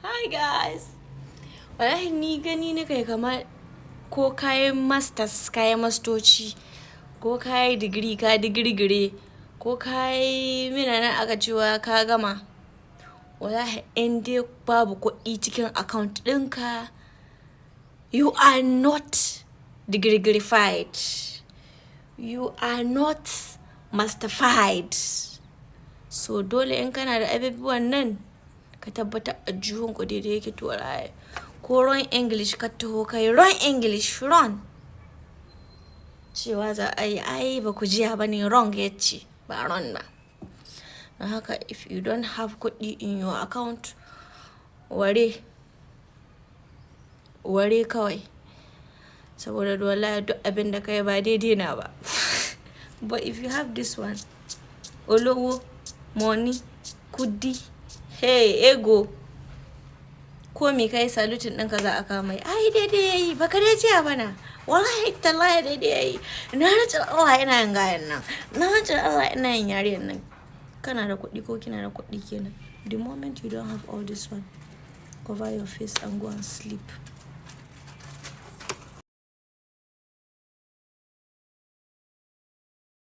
Hi guys. Wallahi ni gani na kai kamar ko kayan masters, kayan mastoci, ko kayi digiri ka digirgire, ko kayi mina nan aka cewa ka gama. Wallahi in dai babu kuɗi cikin account ɗinka, you are not digirgirified. You are not masterfied. So dole in kana da abubuwan nan, ka tabbatar aljihun ku daidai yake, to wallahi ko wrong English ka taho kai wrong English wrong. Cewa za a yi, ai ba ku jiya ba ne, wrong ya ce ba wrong ba. Don haka if you don't have kuɗi in your account, ware, ware kawai. Saboda wallahi duk abin da ka yi ba daidai na ba. But if you have this one, olówó, money, kudi, hey, ego. Ko me kai saluting ɗinka za a kama yi. Ai daidai yayi, ba ka dai jiya ba na. Wallahi tallahi daidai yayi. Na rantse da Allah ina yin gayan nan. Na rantse da Allah ina yin yarinyar nan. Kana da kuɗi ko kina da kuɗi kenan. The moment you don't have all this one, cover your face and go and sleep.